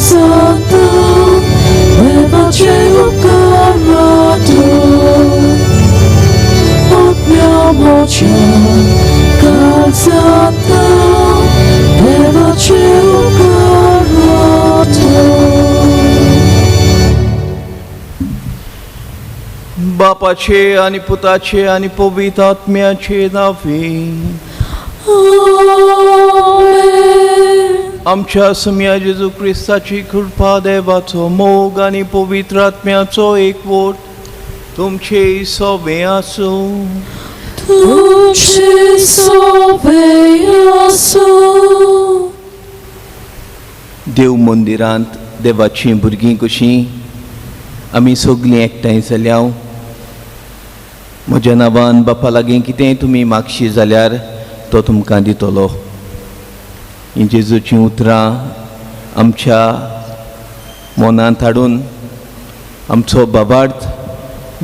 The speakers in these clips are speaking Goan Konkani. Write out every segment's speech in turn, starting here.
सांगता देवाचे उपकार आत्म्या म्हज्या काळजांत देवाचे उपकार. बापाचे आनी पुताचे आनी पवित्र आत्म्याचे नांवे. आमेन. आमच्या सम्या जेजू क्रिस्ताची कृपा, देवाचो मोग आनी पवित्र आत्म्याचो एकवट तुमचे सोबे आसूं. तुझे सोबे आसूं. देव मंदिरांत देवाचीं भुरगीं कशीं आमी सगलीं एकठांय जाल्या. म्हज्या नांवान बापा लागीं कितेंय तुमी मागशी जाल्यार तो तुमकां दितलो. हीं जेजूचीं उतरां आमच्या मनांत हाडून आमचो बाबार्थ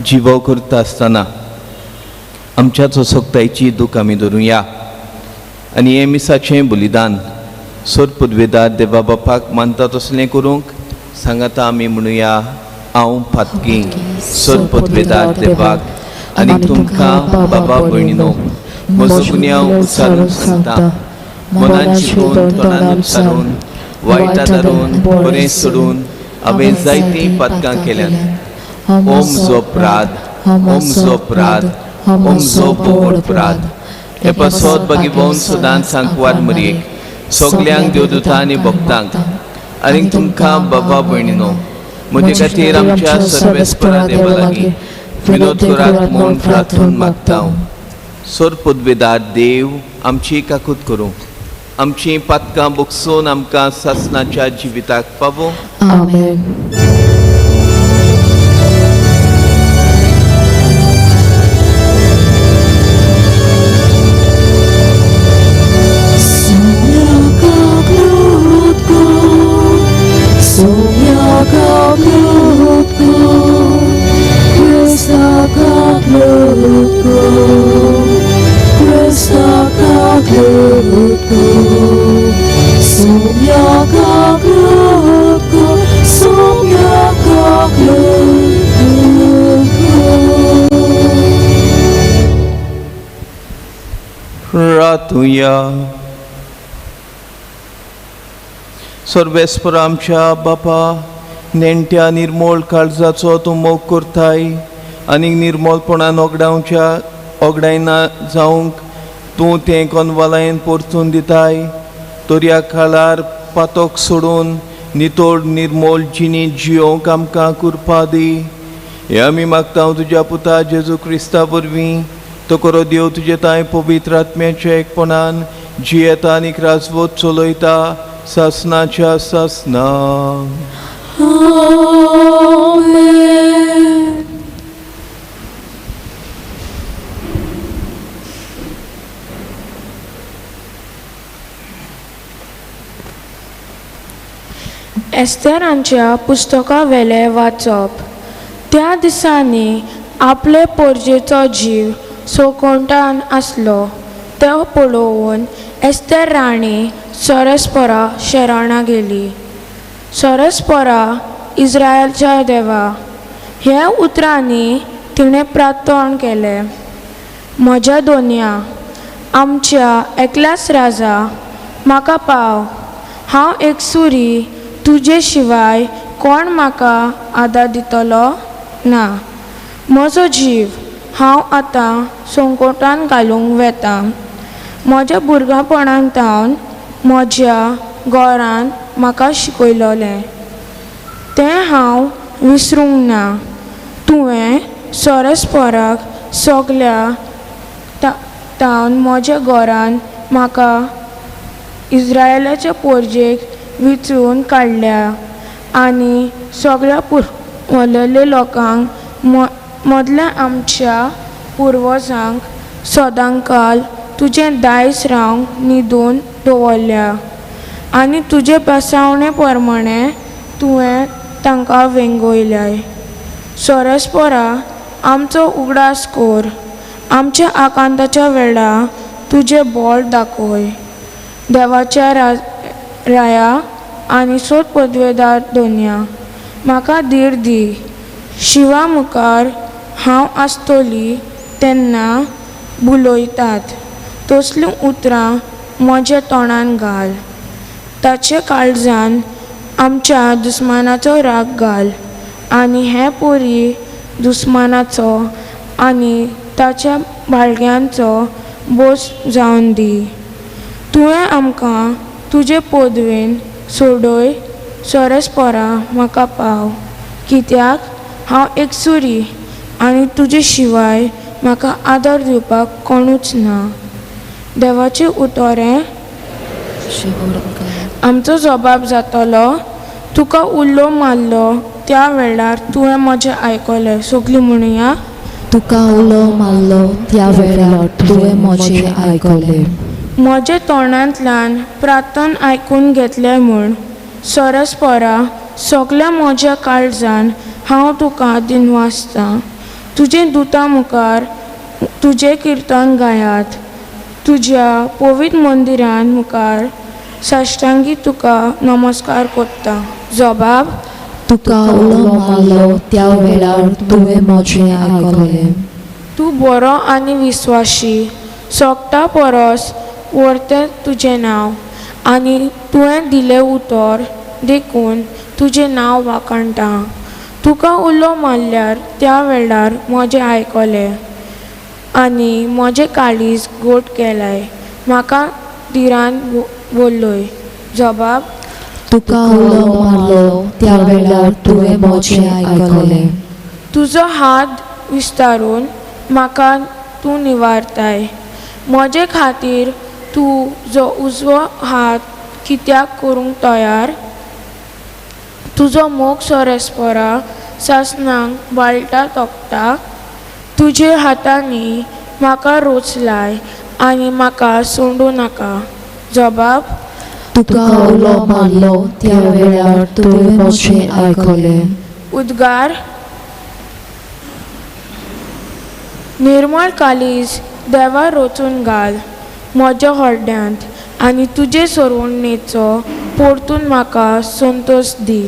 जिवो करता आसतना आमच्याच सोगतायची दूख आमी धरुया आनी हें मिसाचें बलिदान सोर पुदवेदार देवा बापाक मानता तसलें करूंक सांगाता आमी म्हणुया. हांव पातकी सोर पदवेदार देवाक आनी तुमकां बाबा भयणीनो म्हजो गुन्यांव उचारून सांगता. मनान चिंतून, तोंडान उच्चारून, वायटां धरून, बरें सोडून हांवें जायतीं पातकां केल्यांत. ओ म्हजो अपराध, ओ म्हजो अपराध, ओ म्हजो व्हड अपराध. हे पासत भगिवोन सदांच सांकवार मरयेक, सगल्यांक देवदूतां आनी भक्तांक आनी तुमकां बाबा भयणीनो म्हजे खातीर आमच्या सर्वेस्परा देवा लागीं विनोद करात म्हूण प्रार्थून मागता. सोर पदवेदार देव आमची काकूत करूं, आमचीं पातकां बोगसून आमकां सासणाच्या जिविताक पावों. आमेन. रातुया. सर्वेस्पर आमच्या बापा, नेणट्या निर्मोळ काळजाचो तूं मोग करताय आनी निर्मोलपणान ओगडावच्या ओगडायना जावंक तूं तें कोनवालायन परतून दिताय. तर ह्या काळार पातोक सोडून नितोळ निर्मोल जिणी जियोवंक आमकां कृपा दी. हे आमी मागता तुज्या पुता जेजू क्रिस्ता वरवीं. तो करो देव तुजे तांय पवित्र आत्म्याच्या एकपणान जियेता आनी राजवत चलयता सासनाच्या सासना. आमेन. एस्तेरांच्या पुस्तका वेलें वाचप. त्या दिसांनी आपले पोरजेचो जीव सोकोंटान आसलो तो पळोवन एस्तेर राणी सरस्परा शरणा गेली. सरस्परा इस्रायलच्या देवा ह्या उतरांनी तिणें प्रार्थना केलें. म्हज्या दोनया आमच्या एकल्याच राजा म्हाका पाव. हांव एक सुरी, तुजे शिवाय कोण म्हाका आदार दितलो ना. म्हजो जीव हांव आतां संकोटान घालूंक वेता. म्हज्या भुरगेपणांत म्हज्या घरान म्हाका शिकयलोलें तें हांव विसरूंक ना. तुवें सरस्पराक सगल्या तावन म्हज्या घरान म्हाका इस्रायलाच्या पोरजेक विचून काडल्या आनी सगळ्या पुर्वलेल्या लोकांक मदल्या आमच्या पुर्वजांक सदांकाल तुजें दायज रावंक न्हिदून दवरल्या आनी तुजे बसावणे प्रमाणे तुवें तांकां वेंगयल्याय. सरस्परा आमचो उगडास कर, आमच्या आकांताच्या वेळा तुजें बोल दाखय. देवाच्या राया आनी सोद पदवेदार दोनया म्हाका धीर दी. शिवा मुखार हांव आसतली तेन्ना बुलयतात तसलीं उतरां म्हज्या तोंडान घाल. ताचे काळजान आमच्या दुस्मानाचो राग घाल आनी हे पोरी दुस्मानाचो आनी ताच्या बाळग्यांचो बोस जावन दी. तुवें आमकां तुजे पदवेन सोडय सोरसपोरा म्हाका पाव, कित्याक हांव एकसुरी आनी तुजे शिवाय म्हाका आदार दिवपाक कोणूच ना. देवाचें उतोरें आमचो जबाब जातलो. तुका उलो मारलो त्या वेळार तुवें म्हजें आयकलें. सगलीं म्हणुया. तुका उलो मारलो त्या वेळार तुवें म्हजें आयकलें. म्हजे तोंडांतल्यान प्रार्थन आयकून घेतलें म्हूण सरसपोरा सगल्या म्हज्या काळजान हांव तुका दिनवासतां. तुजे दुता मुखार तुजें किर्तन गायात. तुज्या पवित्र मंदिरान मुखार साश्टांगी तुका नमस्कार करता. जबाब. तुका उलो मारलो त्या वेळार तुवें म्हजें आयकलें. तूं बरो आनी विस्वाशी, सोगटा परस व्हरतें तुजें नांव आनी तुवें दिलें उतर देखून तुजें नांव वाखाणटा. तुका उलो मारल्यार त्या वेळार म्हजें आयकलें आनी म्हजें काळीज गोट केलाय. म्हाका धिरान बोल्लोय. जबाब. तुका उलो मारलो त्या वेळार तुवें म्हजें आयकलें. तुजो हात विस्तारून म्हाका तूं निवारताय. म्हजे खातीर तूं जो उजवो हात कित्याक करूंक तयार. तुजो मोग सोरेस्पोरा सासणांक बाळटा तोपता. तुजे हातांनी म्हाका रोचलाय आनी म्हाका सोडूं नाका. जबाब. तुका उलो मारलो त्या वेळार तुवें म्हजें आयकलें. उद्गार. निर्मळ काळीज देवा रोचून घाल म्हज्या हड्ड्यांत आनी तुजे सरवणेचो परतून म्हाका संतोश दी.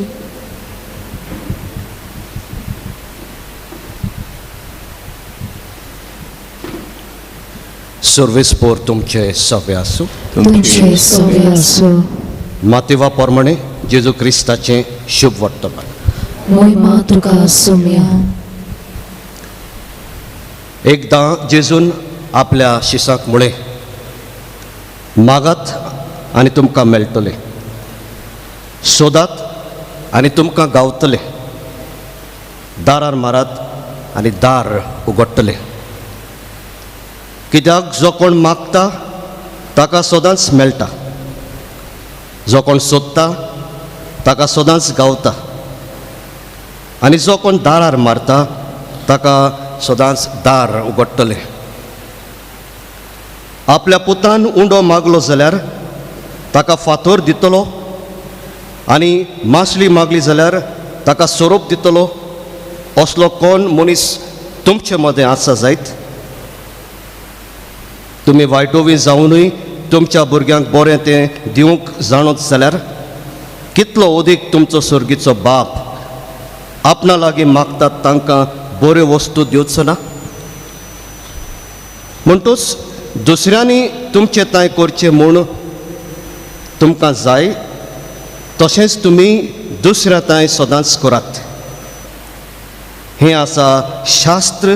सर्वेस पोर तुमचे सवे आसूं. तुमचे सवे आसूं. मातेवा प्रमाणे जेजू क्रिस्ताचें शुभ वर्तमान. मोहिमा तुका सुम्या. एकदां जेजून आपल्या शिसाक म्हळें, मागात आनी तुमकां मेळटलें, सोदात आनी तुमकां गावतलें, दारार मारात आनी दार उगडटलें. कित्याक जो कोण मागता ताका सदांच मेळटा, जो कोण सोदता ताका सदांच गावता, आनी जो कोण दारार मारता ताका सदांच दार उगडटलें. आपल्या पुतान उंडो मागलो जाल्यार ताका फातोर दितलो, आनी मासली मागली जाल्यार ताका सोरोप दितलो. असलो कोण मनीस तुमचे मदें आसा जायत? तुमी वायटोवी जावनूय तुमच्या भुरग्यांक बरें तें दिवंक जाणत जाल्यार कितलो अदीक तुमचो सर्गीचो बाप आपणा लागीं मागतात तांकां बऱ्यो वस्तू दिवचो ना? म्हणटूच दुसऱ्यांनी तुमचें तांय करचें म्हूण तुमकां जाय तशेंच तुमी दुसऱ्या तांय सदांच करात. हें आसा शास्त्र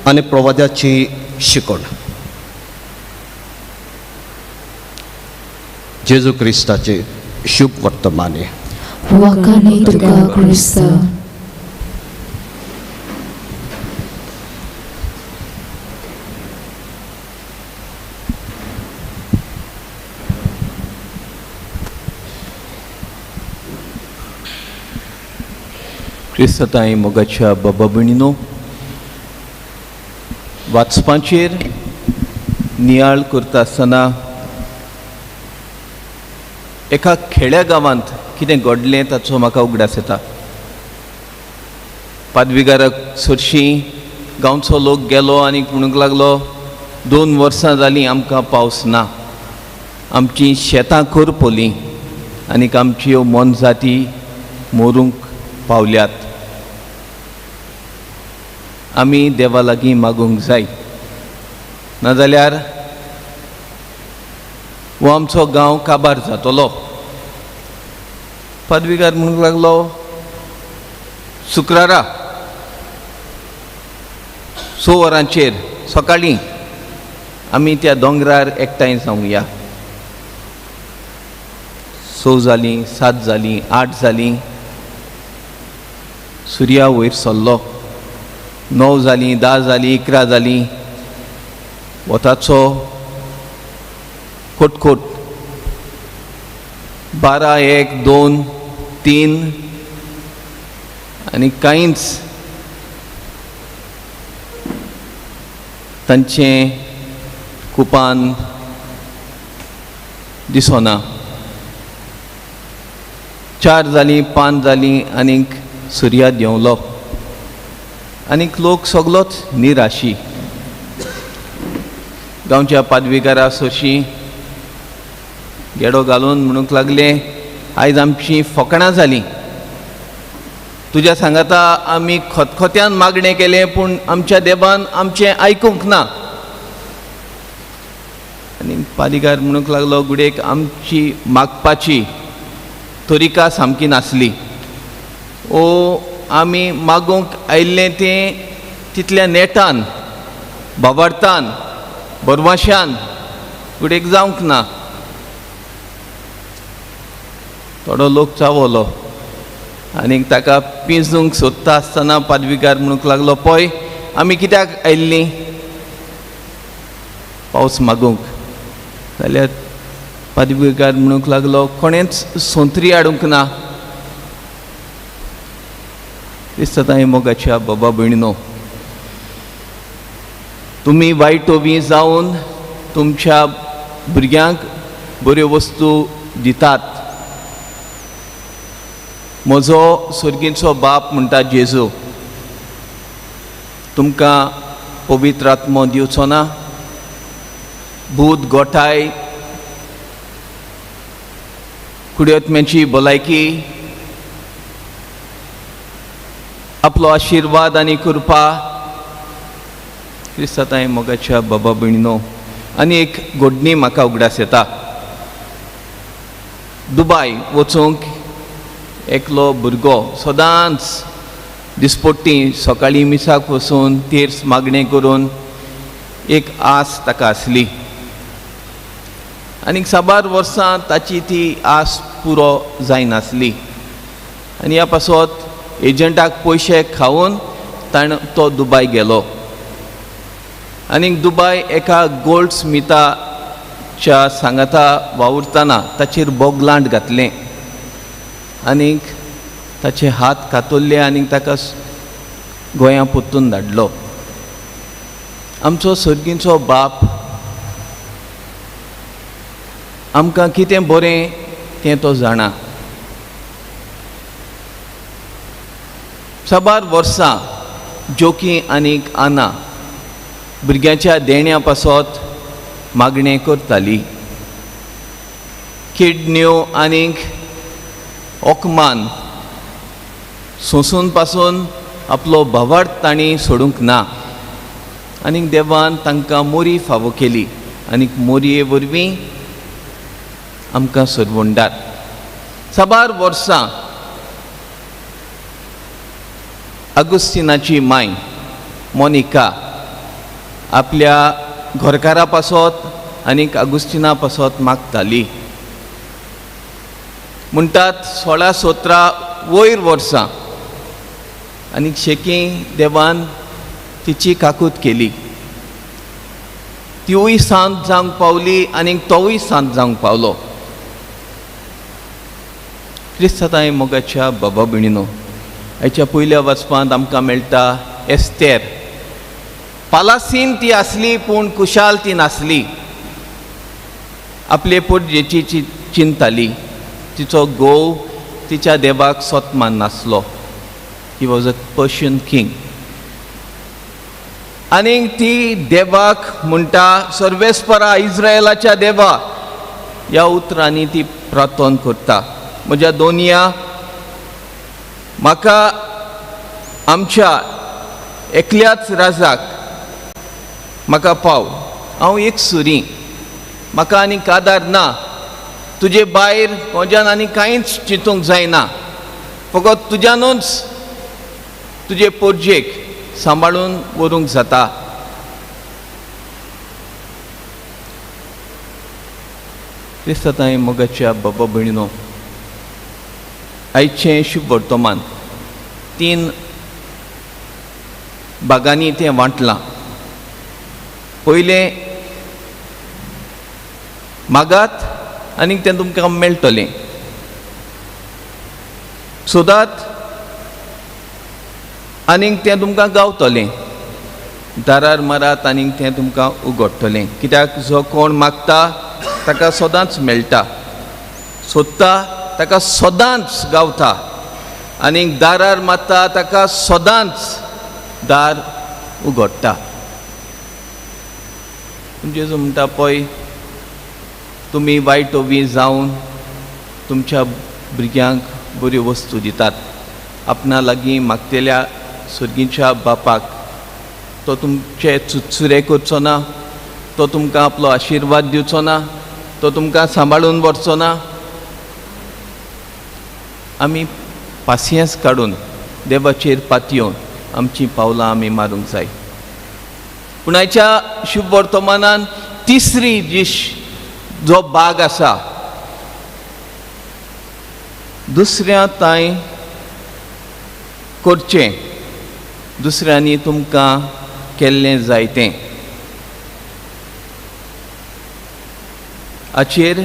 आनी प्रवाद्याची शिकवण. जेजू क्रिस्ताचे शुभ वर्तमाने. वाखाणी तुका क्रिस्ता. क्रिस्ताय मोगाच्या बाबा भयणीनो, वाचपाचेर नियाळ करता आसतना एका खेड्या गांवांत कितें घडलें ताचो म्हाका उगडास येता. पादविगाराक सरशीं गांवचो लोक गेलो आनी म्हणूंक लागलो, 2 वर्सां जालीं आमकां पावस ना, आमचीं शेतां करपलीं, आनीक आमच्यो मोनजाती मोरूंक पावल्यात. आमी देवा लागीं मागूंक जाय, नाजाल्यार हो आमचो गांव काबार जातलो. पादविगार म्हणूंक लागलो, शुक्रारा 6 वरांचेर सकाळीं आमी त्या दोंगरार एकठांय जावया. 6 जालीं, 7 जालीं, 8 जालीं, सुर्या वयर सरलो. 9 जालीं, 10 जालीं, 11 जालीं, वताचो खोटखोट. 12, 1, 2, 3 आनी कांयच तांचें कुपान दिसना. 4 जालीं, 5 जालीं आनीक सुर्या देंवलो आनीक लोक सगलोच निराशी. गांवच्या पादविगारा सोशी गेडो घालून म्हणूंक लागले, आयज आमची फकाणां जालीं, तुज्या सांगाता आमी खतखत्यान मागणें केलें पूण आमच्या देवान आमचें आयकूंक ना. आनी पादीगार म्हणूंक लागलो, गुडेक आमची मागपाची तरिका सामकी नासली, ओ आमी मागूंक आयिल्लें तें तितल्या नेटान, बाबार्थान, बरवाशान गुडेक जावंक ना. थोडो लोक चावलो आनी ताका पिंजूंक सोदता आसतना पादविगार म्हणूंक लागलो, पळय आमी कित्याक आयिल्लीं पावस मागूंक. जाल्यार पादविगार म्हणूंक लागलो, कोणेंच सोंत्री हाडूंक ना. क्रिस्तांव मोगाच्या बाबा भयणीनो, तुमी वायट ओवी जावन तुमच्या भुरग्यांक बऱ्यो वस्तू दितात. म्हजो सर्गीचो बाप म्हणटा जेजू, तुमकां पवित्र आत्मो दिवचो ना, भूत गोठाय, कुड्योत्म्याची भलायकी, आपलो आशिर्वाद आनी कृपा. क्रिस्तांव मोगाच्या बाबा भयणीनो, आनी एक घडणी म्हाका उगडास येता. दुबाय वचूंक एकलो भुरगो सदांच दिसपट्टी सकाळीं मिसाक वचून तेर्स मागणें करून एक आस ताका आसली आनीक साबार वर्सां ताची ती आस पुरो जायनासली. आनी ह्या पासत एजंटाक पयशे खावन ताणें तो दुबाय गेलो आनीक दुबाय एका गोल्ड स्मिथाच्या सांगाता वावुरतना ताचेर बोगलांट घातलें आनीक ताचे हात कातरले आनीक ताका गोंया परतून धाडलो. आमचो सर्गीचो बाप आमकां कितें बरें तें तो जाणा. साबार वर्सां जोकी आनीक आना भुरग्यांच्या देण्या पासत मागणें करताली. किडण्यो आनीक ओकमान सोंसून पासून आपलो भावार्थ तांणी सोडूंक ना आनीक देवान तांकां मोरी फावो केली आनीक मोरये वरवीं आमकां सरवंडार. साबार वर्सां आगुस्तिनाची माय मोनिका आपल्या घरकारा पासत आनीक आगुस्तिना पासत मागताली. म्हणटात 16 17 वयर वर्सां आनीक शेकी देवान तिची काकूत केली. तिवूय सांत जावंक पावली आनीक तोवूय सांत जावंक पावलो. क्रिस्तांव मोगाच्या बाबा भयणीनो, हाच्या पयल्या वाचपांत आमकां मेळटा एस्तेर. पालासीन ती आसली पूण कुशाल ती नासली. आपले पोटजेची चिंताली. तिचो घोव तिच्या देवाक सोत नासलो. He was a Persian king. आनीक ती देवाक म्हणटा, सर्वेस्परा इस्रायलाच्या देवा, ह्या उतरांनी ती प्रार्थना करता. म्हज्या दोनया, म्हाका आमच्या एकल्याच राजाक म्हाका पाव, हांव एक सुरी, म्हाका आनी कादार ना, तुजे भायर म्हज्यान आनी कांयच चिंतूंक जायना, फकत तुज्यानूच तुजे पोरजेक सांबाळून व्हरूंक जाता. क्रिस्तांव मोगाच्या बाबा भयणीनो, आयचें शुभ वर्तमान 3 भागांनी तें वांटलां. पयलें, मागात आनी तें तुमकां मेळटलें, सोदात आनीक तें तुमकां गावतलें, दारार मारात आनीक तें तुमकां उगडटलें. कित्याक जो कोण मागता ताका सदांच मेळटा, सोदता ताका सदांच गावता, आनीक दारार मारता ताका सदांच दार उगडटा. जेजू म्हणटा, पळय तुमी वायट ओवी जावन तुमच्या भुरग्यांक बऱ्यो वस्तू दितात, आपणा लागीं मागतल्या सर्गीच्या बापाक तो तुमचे चुरचुरे करचो ना, तो तुमकां आपलो आशिर्वाद दिवचो ना, तो तुमकां सांबाळून व्हरचो ना. आमी पासियेंस काडून देवाचेर पातयेवन आमचीं पावलां आमी मारूंक जाय. पूण आयच्या शुभ वर्तमानान तिसरी जी जो भाग आसा, दुसऱ्या तांय करचें, दुसऱ्यांनी तुमकां केल्लें जाय तें, हाचेर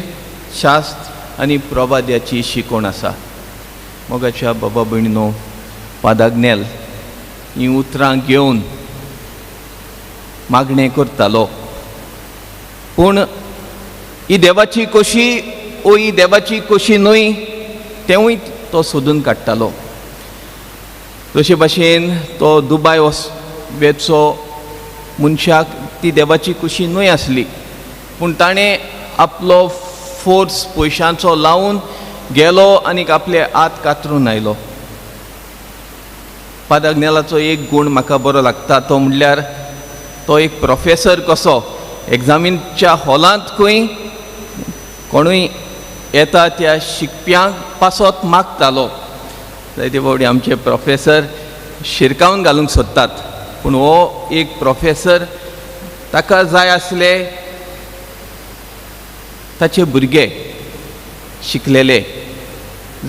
शास्त्र आनी प्रवाद्याची शिकवण आसा. मोगाच्या बाबा भयणीनो, पादाग्नेल हीं उतरां घेवन मागणें करतालो, पूण ही देवाची कोशी ओ ही देवाची कोशी न्हय तेंवूय तो सोदून काडटालो. तशे भाशेन तो दुबाय वेचो मनशाक ती देवाची कोशी न्हय आसली, पूण ताणें आपलो फोर्स पयशांचो लावन गेलो आनी आपले हात कातरून आयलो. पादाग्नेलाचो एक गूण म्हाका बरो लागता, तो म्हणल्यार तो एक प्रोफेसर कसो एग्जामीच्या हॉलांत खंय कोणूय येता त्या शिकप्यांक पासत मागतालो. जायते फावटी आमचे प्रोफेसर शिरकावन घालूंक सोदतात, पूण हो एक प्रोफेसर ताका जाय आसले ताचे भुरगे शिकलेले,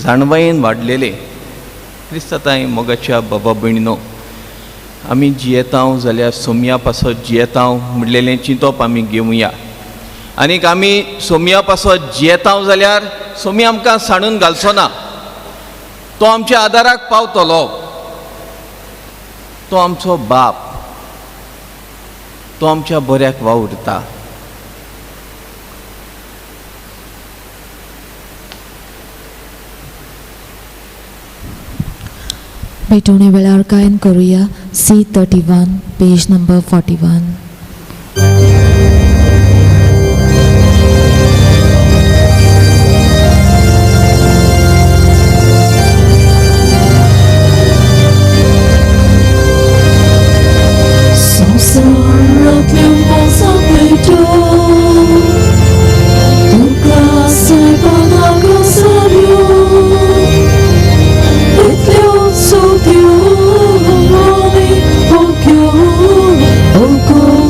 जाणवायेन वाडलेले. क्रिस्तांव मोगाच्या बाबा भयणीनो, आमी जियेतांव जाल्यार सोमया पासत जियेतांव म्हणलेलें चिंतप आमी घेवया, आनीक आमी सोमया पासत जियेतांव जाल्यार सोमी आमकां सांडून घालचो ना, तो आमच्या आदाराक पावतलो. तो आमचो बाप, तो आमच्या बऱ्याक वावुरता. भेटवणे वेळार गायन करूया C31 page number 41. संवसारांतल्या मोसापेटो तुका सायबाना गजाल्यो इतल्यो सोद्यो आनी ओक्यो ओको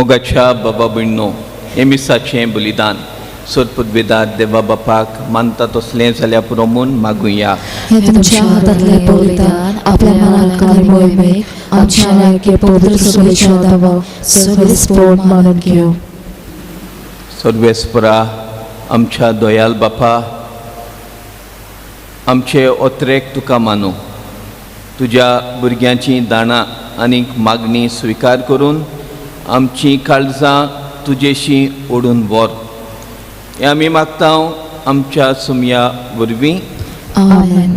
मोगाच्या बाबा भयणो, हें मिसाचें बलिदान सोदपुदवेदार देवा बापाक मानता तसलें जाल्यार पुरो म्हूण मागुया. हे तुमच्या हातांतले बलिदान आपल्या मनाक आनी मोहिमेक आमच्या लायकी पवित्र सभेच्या दावा सगळे स्पोर्ट मानून घेवं. सर्वेस्परा आमच्या दोयाल बापा, आमचे ओत्रेक तुका मानू. तुज्या भुरग्यांची दाणां आनी मागणी स्विकार करून आमची काळजां तुजेशी ओडून व्हर, हें आमी मागता आमच्या सुमया वरवीं. आमेन.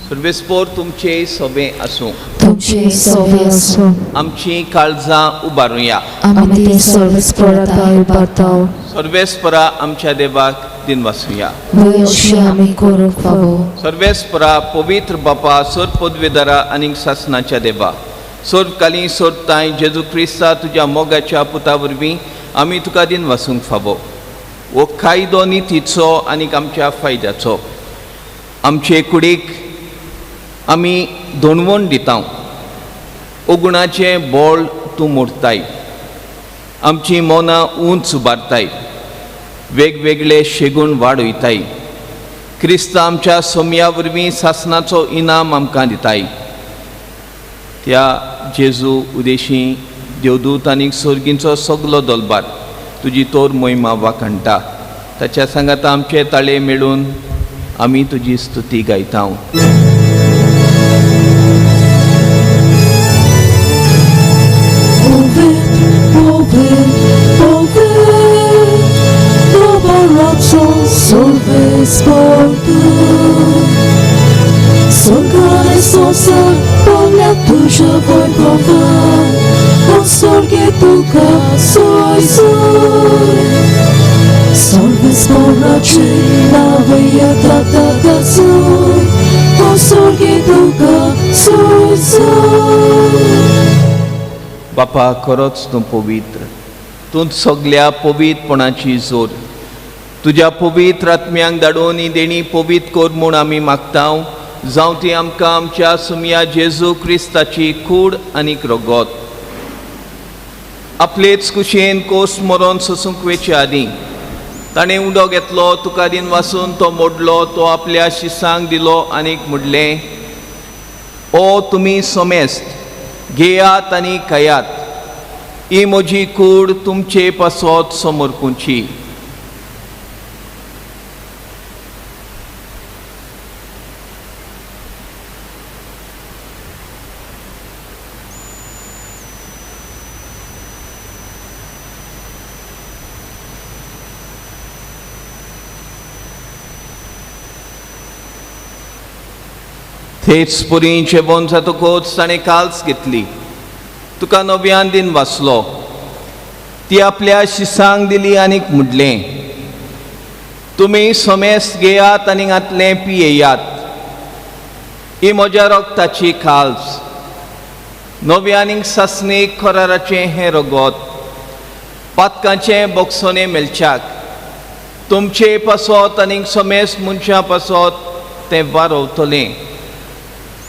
सर्वेस्पोर तुमचे सोबें आसूं. तुमचे सोबे आसूं. आमची काळजां उबारुया. आमी ते सर्वेस्पोराता उबारता. सर्वेस्परा आमच्या देवाक दिनवासुया. वय अशें आमी करूंक फावो. सर्वेस्परा पवित्र बापा, सोर पदवेदारा आनी सासनाच्या देवा, सोर काली सोर ताय जेजू क्रिस्ता तुज्या मोगाच्या पुता वरवीं आमी तुका दिनवासूंक फावो. हो कायदो नितीचो आनी आमच्या फायद्याचो. आमचे कुडीक आमी दोणवण दिता, उगुणाचें बोळ तूं मोडताय, आमची मनां उंच उबारताय, वेगवेगळे शेगूण वाडयताय. क्रिस्त आमच्या सोमया वरवीं सासनाचो इनाम आमकां दिताय. त्या जेजू उदेशी देवदूत आनी सोर्गींचो सगलो दलबार तुजी तोर मोहिमा वाखणटा. ताच्या सांगाता आमचे ताळे मेळून आमी तुजी स्तुती गायता. बापा, खरोच तूं पवित्र, तूं सगल्या पवित्रपणाची जोर. तुज्या पवित्र आत्म्यांक धाडून ही देणी पवित्र कर म्हूण आमी मागता. जावं ती आमकां आमच्या सुमया जेजू क्रिस्ताची कूड आनी रगत. आपलेच कुशेन कोस मरोन सोसूंक वेचे आदीं ताणें उंडो घेतलो, तुका दिन वासून तो मोडलो, तो आपल्या शिसांक दिलो आनीक म्हणलें, ओ तुमी समेस्त घेयात आनी खायात, ही म्हजी कूड तुमचे पासत समर्पूची. थेच पुरी जेवण जातकूच ताणें काल्स घेतली, तुका नव्यान दिन वाचलो, ती आपल्या शिसांक दिली आनीक म्हणलें, तुमी समेस्त घेयात आनी घातलें पियेयात, ही म्हज्या रगताची काल्स, नव्या आनीक सासणीक कराराचें हें रगत, पातकांचें बोगसोने मेळच्याक तुमचे पासत आनीक समेस्त मनशां पासत तें वारवतलें.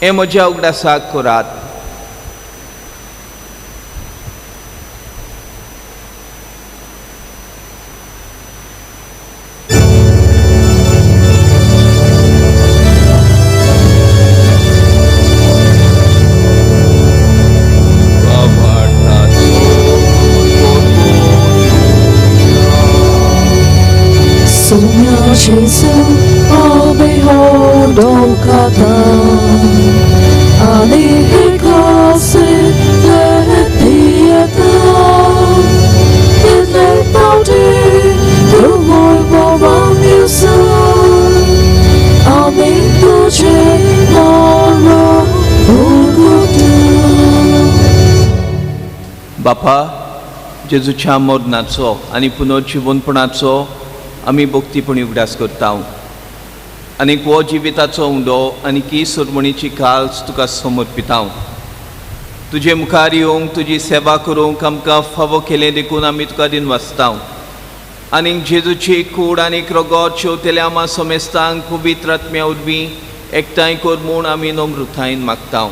हें म्हज्या उगडासाक करात. बापा, जेजूच्या मरणाचो आनी पुनर्जिवनपणाचो आमी भक्तीपणी उगडास करता आनी हो जिविताचो उंडो आनी की सुरमणीची काल्स तुका समर्पिता. तुजे मुखार येवंक तुजी सेवा करूंक आमकां फावो केलें देखून आमी तुका दिनवासता. आनी जेजूची कूड आनी रगत शेवतेल्या आमा समेस्तांक पवित्र आत्म्या वरवीं एकठांय कर म्हूण आमी नम्रतायेन मागता.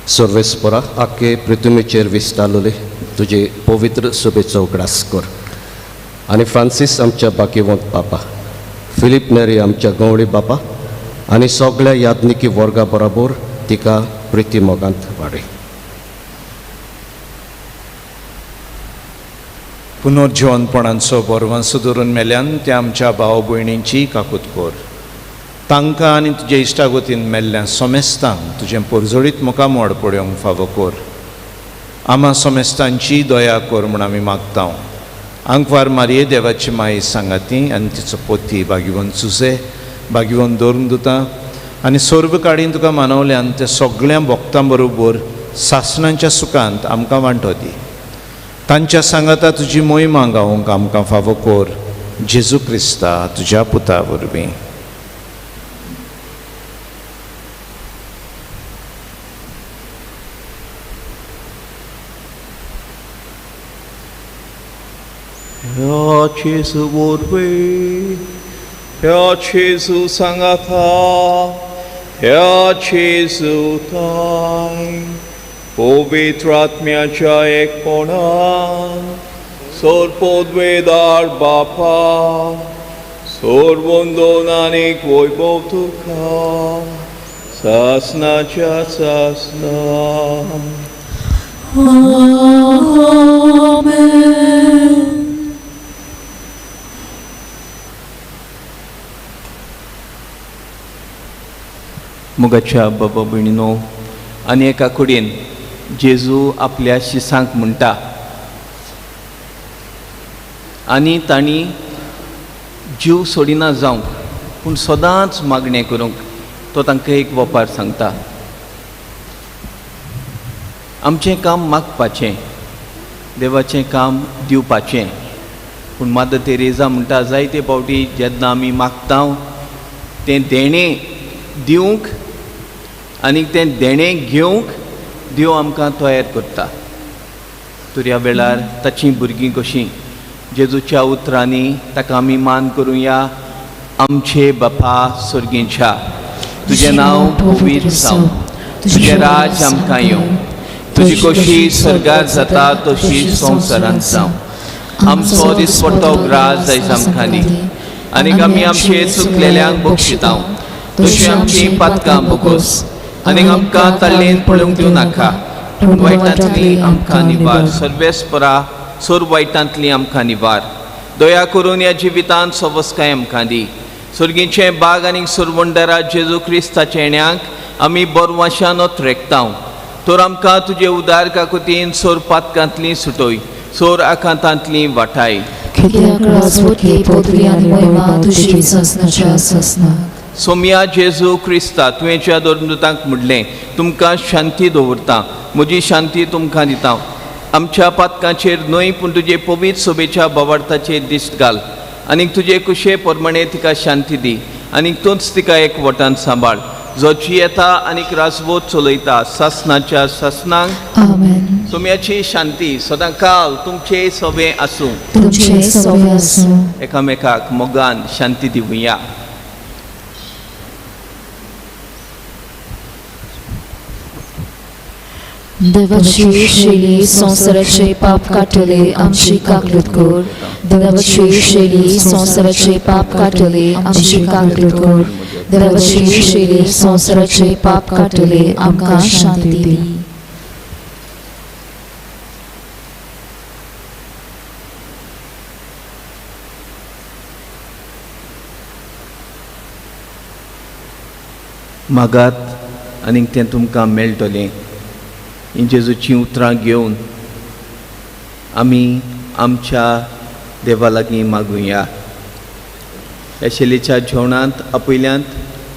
सर्वेस्परा आख्खे पृथ्वीचेर विस्तारलेले तुजे पवित्र सभेचो उगडास कर आनी फ्रांसीस आमच्या बाकीवंत बापा, फिलीप नेरी आमच्या गवळी बापा आनी सगळ्या याज्ञिकी वर्गा बरोबर तिका प्रिती मोगांत वाडय. पुनर्जिवनपणांचो बरवंस धरून मेल्यान त्या आमच्या भाव भयणींची काकूत कर. तांकां आनी तुजे इश्टागतीन मेल्ल्या सोमेस्तांक तुजें परजळीत मुखामोड पळोवंक फावो कर. आमा सोमेस्तांची दया कर म्हूण आमी मागता. आंकवार मारये देवाची माई सांगाती आनी तिचो पोती बागीवन सुसे बागीवन दवरून दिता आनी सर्व काडीन तुका मानवल्यान ते सगळ्या भक्तां बरोबर सासणांच्या सुखांत आमकां वांटो दी. तांच्या सांगाता तुजी मोहिमा गावंक आमकां फावो कर, जेजू क्रिस्ता तुज्या पुता वरवीं. ह्या जेजू वरवीं, ह्या जेजू सांगाता, ह्या जेजू ताय पवित्र आत्म्याच्या एकपणान सोरपोदवेदार बापा सोरवंदोन आनीक वैभव तुका सासनाच्या सासना. आमेन. मोगाच्या बाबा भयणीनो, आनी एका कुडीन जेजू आपल्या शिसांक म्हणटा आनी तांणी जीव सोडिना जावंक पूण सदांच मागणें करूंक तो तांकां एक वपार सांगता. आमचें काम मागपाचें, देवाचें काम दिवपाचें. पूण मादर तेरेजा म्हणटा जायते फावटी जेन्ना आमी मागता तें देणें दिवंक आनी तें देणें घेवंक देव आमकां तयार करता. तर ह्या वेळार ताचीं भुरगीं कशीं जेजूच्या उतरांनी ताका आमी मान करुया. आमचे बापा सर्गींच्या, तुजें नांव पवित्र जावं, तुजें राज आमकां येवं, तुजी कशी स्वर्गार जाता तशी संवसारांत जावं. आमचो दिसपट्टो ग्रास आयज आमकां दी आनी आमी आमचे चुकलेल्यांक बक्षितां तशी आमची पातकां बोगोस आनी आमकां तल्लेन पळोवंक दिवं नाका, पूण वायटांतली आमकां निवार. सर्वेस्परा सोर वायटांतली आमकां निवार. दया करून ह्या जिवितांत सवस्काय आमकां दी. सुर्गीचें बाग आनी सुरवंडरा जेजू क्रिस्ताच्या येण्याक आमी बरवाशान रेखता. तर आमकां तुजे उदार काकुतीन सोर पातकांतली सुटोय, सोर आकांतांतली वाटाय. सोमया जेजू क्रिस्ता, तुवें ज्या दोनदूतांक म्हणलें तुमकां शांती दवरता, म्हजी शांती तुमकां दिता, आमच्या पातकांचेर न्हय पूण तुजे पवित्र सोबेच्या बवार्थाचेर दिश्ट घाल आनी तुजे कुशे प्रमाणे तिका शांती दी आनी तूंच तिका एक वटान सांबाळ, जो जियेता आनी राजवत चलयता सासनाच्या सासनांक. आमेन. सोम्याची शांती सदां काल तुमचे सवे आसूं. तुमचे सवे आसूं. एकामेकाक मोगान शांती दिवया. देवाची शैली संवसाराचे पाप काडटले आमची काकलूत कर. देवाची शैली संवसाराचे पाप काडटले आमची काकलूत कर. देवाची शैली संवसाराचे पाप काडटले आमकां शांती दी. मागात आनीक तें तुमकां मेळटलें. जेजूचीं उतरां घेवन आमी आमच्या देवा लागीं मागुया. ह्या शैलीच्या जेवणांत आपयल्यांत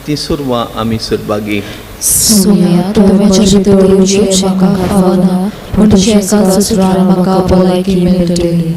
तीं सुरवां आमी सुरभागी. सोम्या, तुवें म्हज्या भितर येवचें म्हाका फावना, पूण तुज्या एकाच उतरान म्हाका भलायकी मेळटली.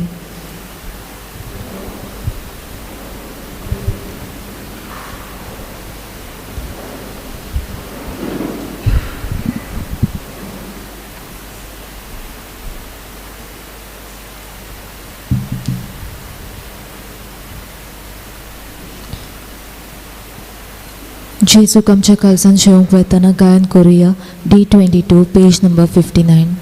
जेजूक आमच्या काळजान शेवंक वतना गायन करुया. D 22 page number 59.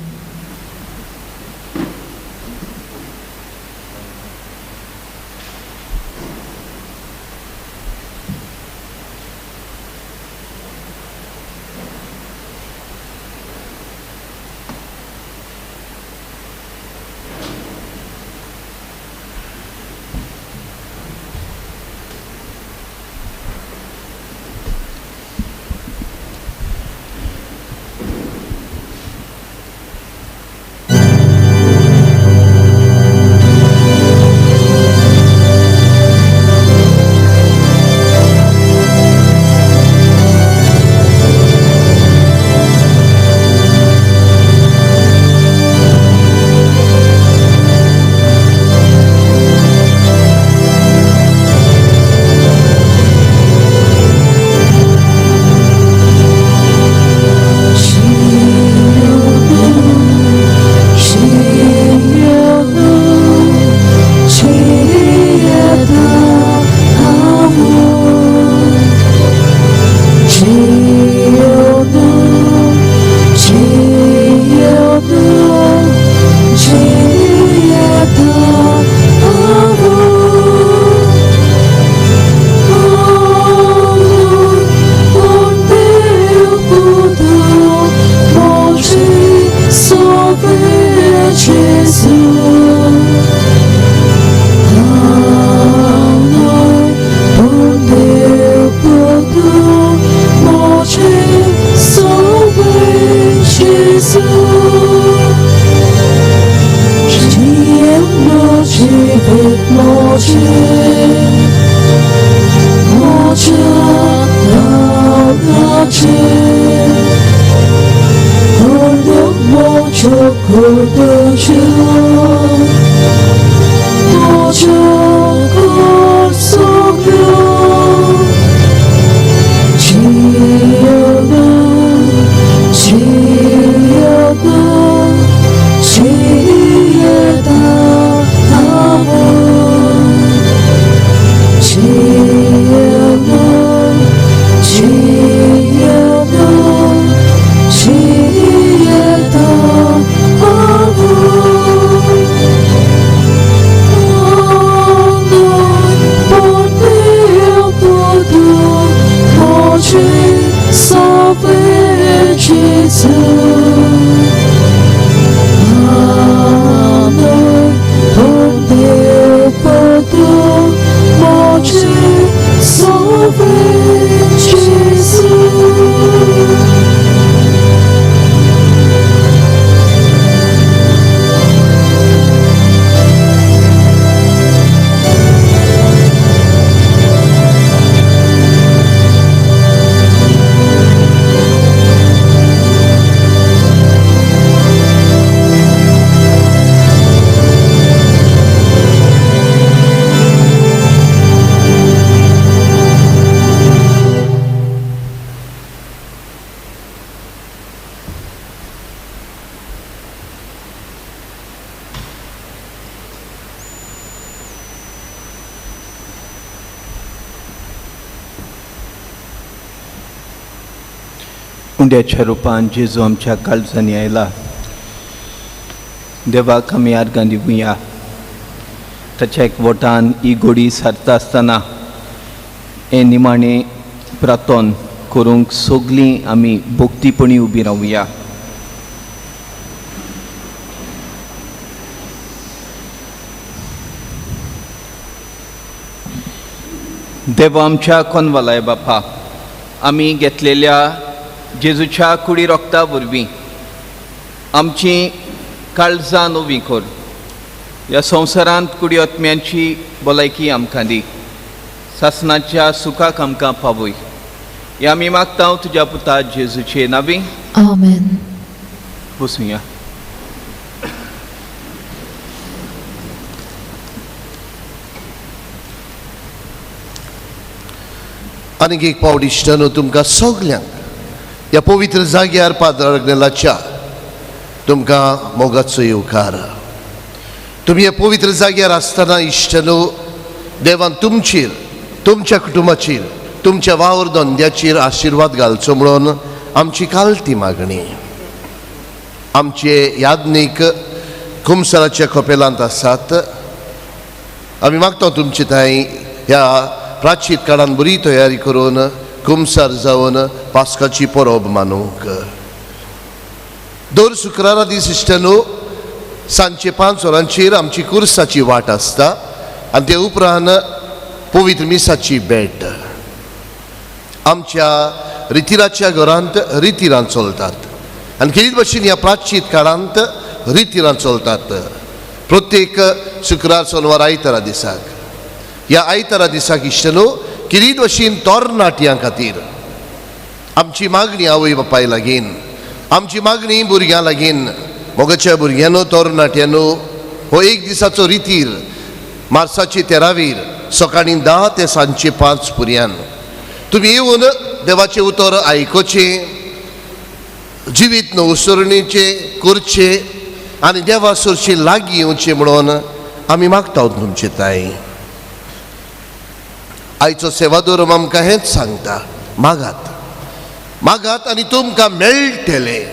उंड्याच्या रुपान जेजू आमच्या काळजांनी आयला. देवाक आमी आर्गां दिवया. ताच्या एक वटान ही गोडी सारता आसतना हें निमाणें प्रातोन करूंक सगलीं आमी भक्तीपणी उबी रावया. देव आमच्या कोनवालाय बापा, आमी घेतलेल्या जेजूच्या कुडी रोगता वरवीं आमची काळजां नवी कर. ह्या संवसारांत कुडी आत्म्यांची भलायकी आमकां दी, सासणाच्या सुखाक आमकां पावय. ह्या आमी मागता तुज्या पुता जेजूचे नावी. आमेन. बसुया. आनीक एक पावट इश्टानो तुमकां सगल्यांक ह्या पवित्र जाग्यार पाद्र आग्नेलाच्या तुमकां मोगाचो येवकार. तुमी ह्या पवित्र जाग्यार आसतना इश्टानो देवान तुमचेर तुमच्या कुटुंबाचेर तुमच्या वावर धंद्याचेर आशिर्वाद घालचो म्हणून आमची कालती मागणी. आमचे याज्ञीक कुमसराच्या कपेलांत आसात. आमी मागता तुमचे थंय ह्या प्राचीत काळान बरी तयारी करून कुमसार जावन पास्काची परब मानूंक. दर शुक्रारा दीस इश्टानो सांजचे 5 वरांचेर आमची कुर्साची वाट आसता आनी ते उपरांत पवित्र मिसाची भेट. आमच्या रितिराच्या घरांत रितिरां चलतात आनी खेरीत भशेन ह्या प्राचीत काळांत रितिरां चलतात. प्रत्येक शुक्रार सोनवार आयतारा दिसाक, ह्या आयतारा दिसाक इश्टानो खेरीत भशेन तरणाट्यां खातीर आमची मागणी आवय बापाय लागीं, आमची मागणी भुरग्यां लागीं, मोगाच्या भुरग्यांनो तरणाट्यांनो हो एक दिसाचो रितीर मार्साची 13वीर सकाळीं 10 ते सांजचे 5 पर्यंत तुमी येवन देवाचें उतर आयकुचें, जिवीत नवसरणीचें करचें आनी देवा सरशी लागीं येवचें म्हणून आमी मागता तुमचे ताई. आयचो सेवाधर्म आमकां हेंच सांगता, मागात मागात आनी तुमकां मेळटलें.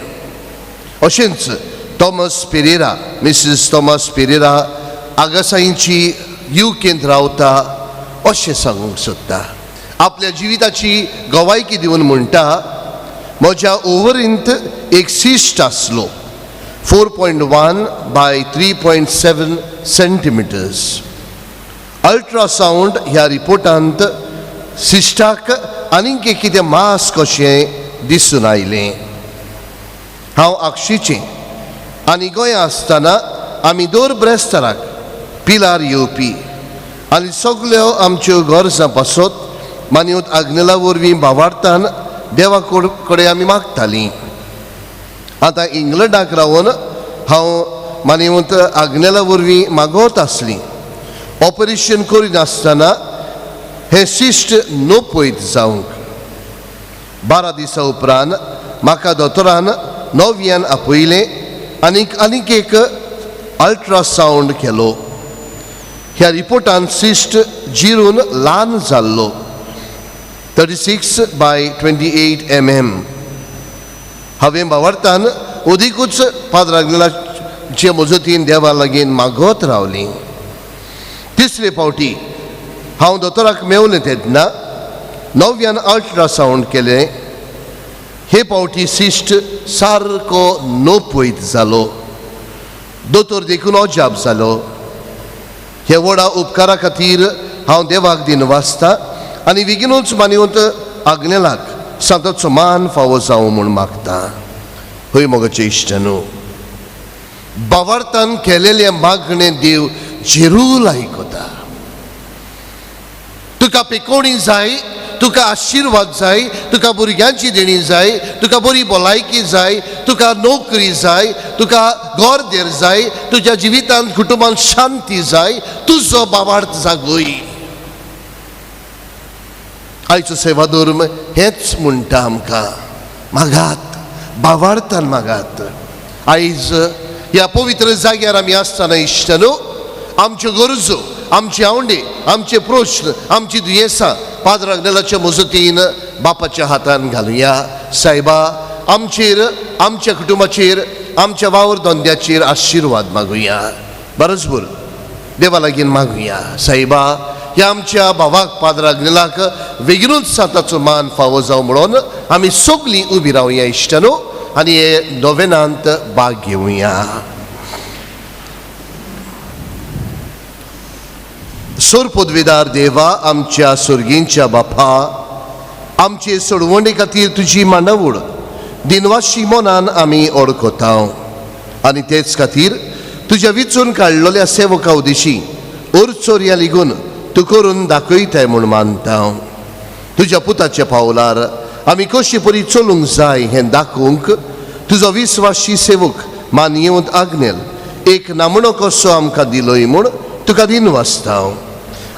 अशेंच Thomas Pereira, Mrs Thomas Pereira आगासाईची युकेंत रावता अशें सांगूंक सोदता. आपल्या जिविताची गवायकी दिवन म्हणटा, म्हज्या ओवरींत एक सिस्ट आसलो 4.1 बाय 3.7 सेंटिमिटर्स. अल्ट्रासावंड ह्या रिपोर्टांत सिस्टाक आनीक एक कितें मास कशें दिसून आयलें. हांव आक्षीचें आनी गोंया आसतना आमी दर ब्रेस्ताराक पिलार येवपी आनी सगल्यो आमच्यो गरजां पासत मान्यूत आग्नेला वरवीं भावार्थान देवा कडेन आमी मागतालीं. आतां इंग्लंडाक रावन हांव मान्यूत आग्नेला वरवीं मागत आसलीं. ऑपरेशन करिनासतना हें सिस्ट नपयत जावंक 12 दिसां उपरांत म्हाका दोतोरान नव्यान आपयलें आनीक आनीक एक अल्ट्रासावंड केलो. ह्या रिपोर्टान सिस्ट जिरून ल्हान जाल्लो 36 बाय 28 mm. हांवें भावार्थान अदिकूच पाद्र आग्नेलाचे मजतीन देवा लागीं मागत रावली. तिसरे फावटी हांव दोतोराक मेवलें तेन्ना नव्यान अल्ट्रासावंड केलें. हे फावटी सिस्ट सारको नपयत जालो. दोतोर देखून अजाप जालो. हे व्हडा उपकारा खातीर हांव देवाक दिन वाचता आनी बेगीनूच मानवत आग्नेलाक सांताचो मान फावो जावं म्हूण मागता. हय मोगाचे इश्ट न्हू, भावार्थान केलेलें मागणें देव जेरूल आयकता. तुका पेकोणी जाय, तुका आशिर्वाद जाय, तुका भुरग्यांची देणी जाय, तुका बरी भलायकी जाय, तुका नोकरी जाय, तुका घर देर जाय, तुज्या जिवितांत कुटुंबांत शांती जाय, तुजो भावार्थ जागय. आयचो सेवाधर्म हेंच म्हणटा आमकां, मागात, भावार्थान मागात. आयज ह्या पवित्र जाग्यार आमी आसतना इश्ट न्हू, आमच्यो गरजो, आमचे आवंडे, आमचे प्रश्न, आमची दुयेंसां पाद्र आग्नेलाच्या मजतीन बापाच्या हातान घालुया. सायबा आमचेर, आमच्या कुटुंबाचेर, आमच्या वावर धंद्याचेर आशिर्वाद मागुया. बरोच बोल देवा लागीं मागुया. सायबा ह्या आमच्या भावाक पाद्र आग्नेलाक बेगीनूच सांताचो मान फावो जावं म्हणून आमी सगलीं उबी रावया इश्ट न्हू आनी हे नोवेनांत भाग घेवया. सोर पदवीदार देवा, आमच्या सुर्गींच्या बापा, आमचे सोडवणे खातीर तुजी मांडावळ दिनवाशी मनान आमी ओळखता आनी तेच खातीर तुज्या विचून काडलेल्या सेवका उदेशी ओरचोरया लिगून तूं करून दाखयताय म्हूण मानता. तुज्या पुताच्या पावलार आमी कशी परी चलूंक जाय हें दाखोवंक तुजो विस्वाशी सेवक मानयेवंत आग्नेल एक नामणो कसो आमकां दिलोय म्हूण तुका दिनवासता.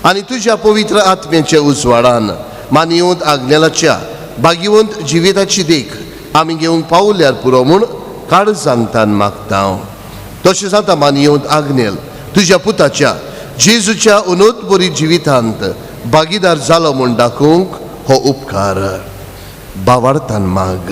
आनी तुज्या पवित्र आत्म्याच्या उजवाडान मानयेवंत आग्नेलाच्या भाग्यवंत जिविताची देख आमी घेवंक पावल्यार पुरो म्हूण काळजांतान मागता. तशें जाता मानयेवंत आग्नेल तुज्या पुताच्या जेजूच्या उनोत बरी जिवितांत भागीदार जालो म्हूण दाखोवंक हो उपकार बावार्थान माग.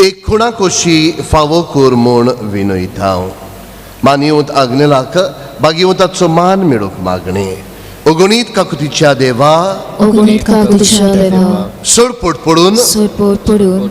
एक खुणा कोशी फावो कोर म्हूण विनयता हांव. मानयेवंत आग्नेलाक बागेवंताचो मान मेळोवंक मागणें. अगणीत काकुतीच्या देवा, अगणीत काकुतीच्या देवा, सोडपोट पडून सोडपोट पडून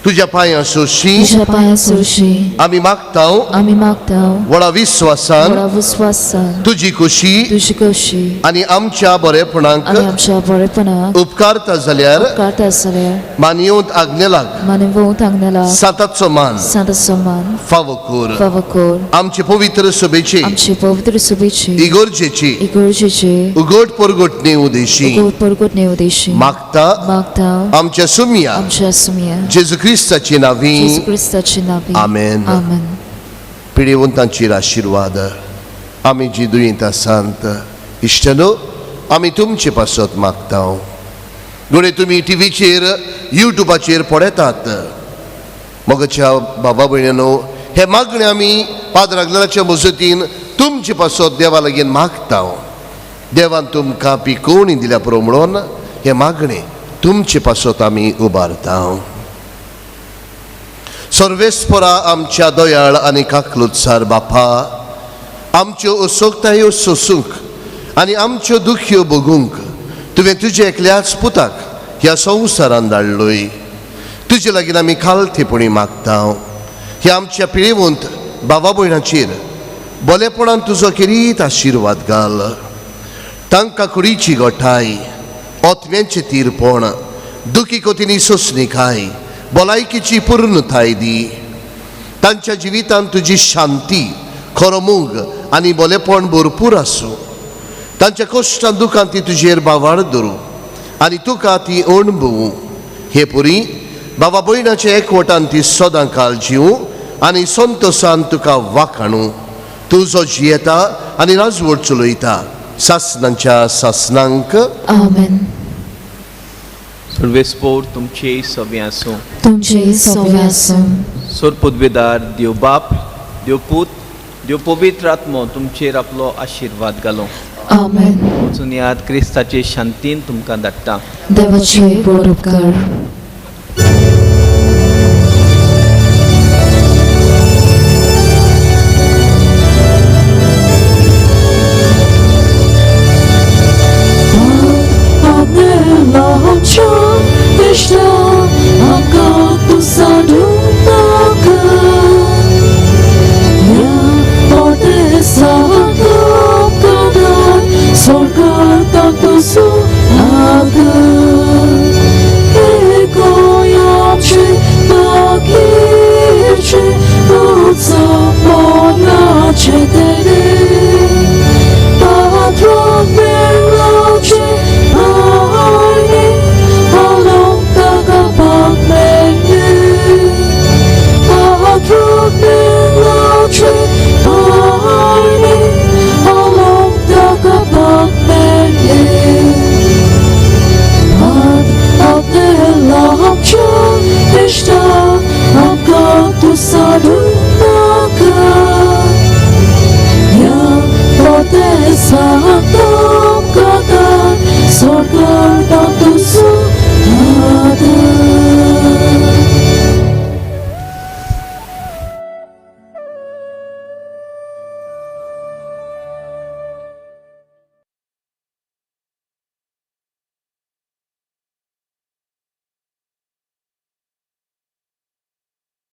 तुज्या पांयां सोशी तुज्या पांयां सोशी आमी मागता, आमी मागता व्हडा विस्वासान व्हडा विस्वासान तुजी खोशी तुजी खोशी आनी आमच्या बरेपणाक आनी आमच्या बरेपणाक उपकारता जाल्यार उपकारता जाल्यार मानयेवंत आग्नेलाक मानवंत आग्नेलाक सांताचो मान सांताचो मान फावो कोर. फावो कोर. आमचे पवित्र सभेची आमचे पवित्र सभेची इगोर्जेची इगोर्जेची उगड परगट नेवदेशी उगड परगट नेवदेशी मागता मागता आमच्या सुमया आमच्या सुमया जेजू क्रिस्ताची नावी. जेजू क्रिस्ताची नावी. आमेन. आमेन. पिडेवंतांचेर आशिर्वाद. आमी जी दुयेंत आसात इश्टनो, आमी तुमचे पासत मागता. घडये तुमी टिवीचेर युट्यूबाचेर पळयतात. मोगाच्या बाबा भयणीनो, हे मागणे आमी पाद्र आग्नेलाच्या मजतीन तुमचे पासत देवा लागीं मागता. देवान तुमकां पिकोवणी दिल्या पुरो म्हणून हे मागणे तुमचे पासत आमी उबारता. सर्वेस्परा आमच्या दयाळ आनी काकलुत्सार बापा, आमच्यो असोकतायो सोसूंक आनी आमच्यो दुखयो भोगूंक तुवें तुज्या एकल्याच पुताक ह्या संवसारान धाडलोय. तुजे लागीं आमी खालथेपणी मागता. ह्या आमच्या पिळेवंत बाबा भयणाचेर बलेपणान तुजो खेरीत आशिर्वाद घाल. तांकां कुडीची गोठाय, ओतम्यांचें तीरपण, दुखी कोतीनी सोंसणीकाय, भलायकेची पूर्णताय दी. तांच्या जिवितांत तुजी शांती, खरो मोग आनी बलेपण भरपूर आसूं. तांच्या कश्टान दुखान ती तुजेर बावाळ धरूं आनी तुका ती अणभवूं. हे पुरी बाबा भयणाच्या एकवटान ती सदां काल जिवूं आनी संतोसान तुका वाखाणूं. तूं जो जियेता आनी राजवट चलयता सासनांच्या सासनांक. आमेन. सर्वेस्पोर तुमचे सगळें आसूं. तुमचे सगळें आसूं. सोरपुदवेदार देव बाप, देव पूत, देव पवित्र आत्मो तुमचेर आपलो आशिर्वाद घालो. आमेन. वचून याद क्रिस्ताचे शांतीन तुमकां धाडटा. देवाचे बरो उपकार. Sadu.